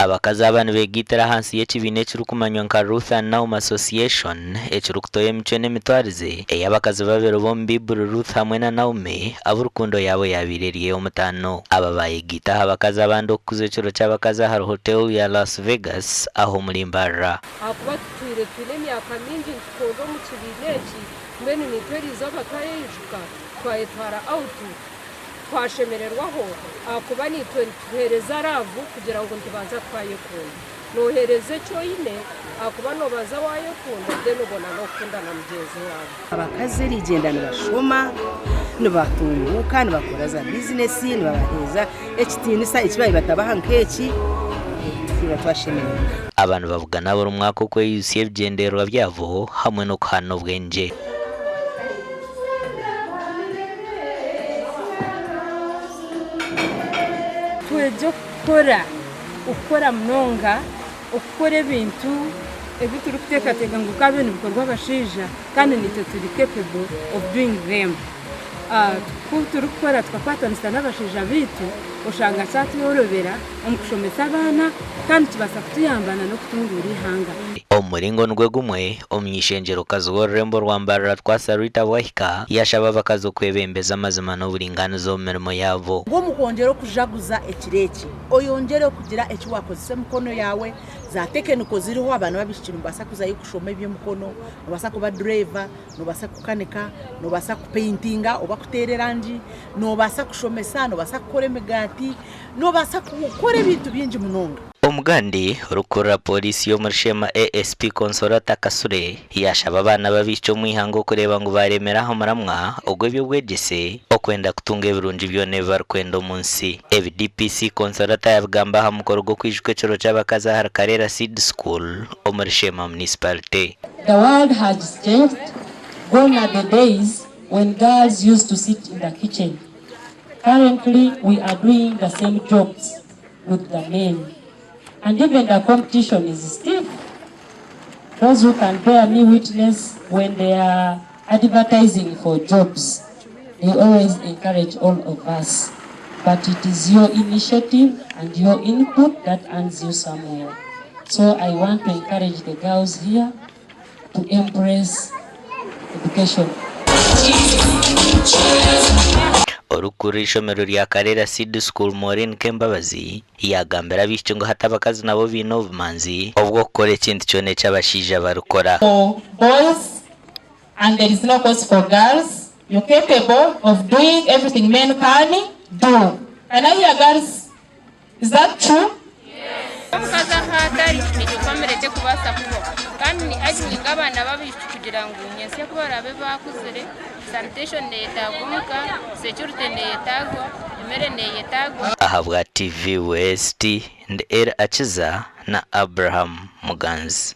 Abakazi aba nibeegaitira ahansi y'ekibiina ekirikumanywa nka Ruth and Naomi Association ekirikutoya emicwe n'emitwarize ey'abakazi babiri b'omu Baiburi Ruth hamwe na Naomi abu rukundo yaabo yaabaire eri ey'omutaano. Aba baayegaita aha bakazi abandi okukuza ekiro ky'abakazi ahari Hotel ya Las Vegas aha omuri Mbarara. Ahakuba tutwire twine emyaka mingi nitukorera omu kibiina eki, mbwenu naitwe eriizooba twayeyijuka, twayetwara out, twashemererwaho ahakuba naitwe nituheereza laavu kugira ngu nitubanza twayekunda. Nooheereza eki oine ahakuba noobanza waayekunda then obona n'okukunda na mugyenzi waawe. Abakazi erigyenda nibashoma, nibatunguuka, nibakora za bizinesi, nibabaheereza ekitiinisa eki baabaire batabaha nk'eki, tuhurira twashemererwa. Aba nibabugana buri mwaka okweyutsya ebigyendererwa byabo hamwe n'okuhaana obwengye. Twegye okukora, okukora munonga, okukora ebintu ebi turikuteekateeka ngu bikaba nibikorwa abashaija kandi naitwe turi capable of doing them. Ku turikukora tukakwatanisa n'abashaija baitu oshanga kyatworobera omu kushomesa abaana kandi kibaasa kutuyamba n'okutunguura eihanga. Omu muringo nigwo gumwe, Omuny'eishengyerokazi w'orurembo rwa Mbarara Twasa Rita Bwahika yashaba abakazi okwebembeza amazima n'oburingaaniza omu mirimo yaabo. Ngu omu kwongyera okujaguza ekiro eki, oyongyere okugira eki waakozesa emikono yaawe, za tekeniko ziriho abaana b'abaishiki nimubaasa kuzayo kushoma eby'emikono, noobaasa kuba dureeva, noobaasa kukanika, noobaasa kupeintinga oba kuteera erangi, noobaasa kushomesa, noobaasa kukora emigaati, noobaasa kukora ebintu bingi munonga. Omugandi orikukurira Pooriisi y'omuri Sheema ASP Consolata Kasule yaashaba abaana b'abaishiki omu ihanga okureeba ngu baaremera aha muramwa ogw'eby'obwegyese okwenda kutunga ebirungi byona ebi barikwenda omu nsi. Ebi DPC Consolata yaabigamba aha mukoro gw'okwijuka ekiro ky'abakazi ahari Karera Seed School omuri Sheema Municipality. The world has changed, gone are the days when girls used to sit in the kitchen. Currently we are doing the same jobs with the men and even the competition is stiff. Those who can bear me witness when they are advertising for jobs, they always encourage all of us. But it is your initiative and your input that earns you somewhere. So I want to encourage the girls here to embrace education. Orikukurira eishomero rya Karera Seed School Maureen Kembabazi yaagambira abaishiki ngu hati abakazi nabo baine obumanzi obw'okukora ekintu kyona eki abashaija barikora. For boys and there is no course for girls, you're capable of doing everything men can do. Can I hear girls? Is that true? Omukazi ahu atari, egyo famire tekubaasa kubaho. Kandi ni arguing abaana b'abaishiki kugira ngu nyentsya ku baraabe baakuzire, sanitation neyetaagwa omuka, security neyetaagwa, emere neyetaagwa. Ahabwa TV West, ndi Elly Akiza na Abraham Muganzi.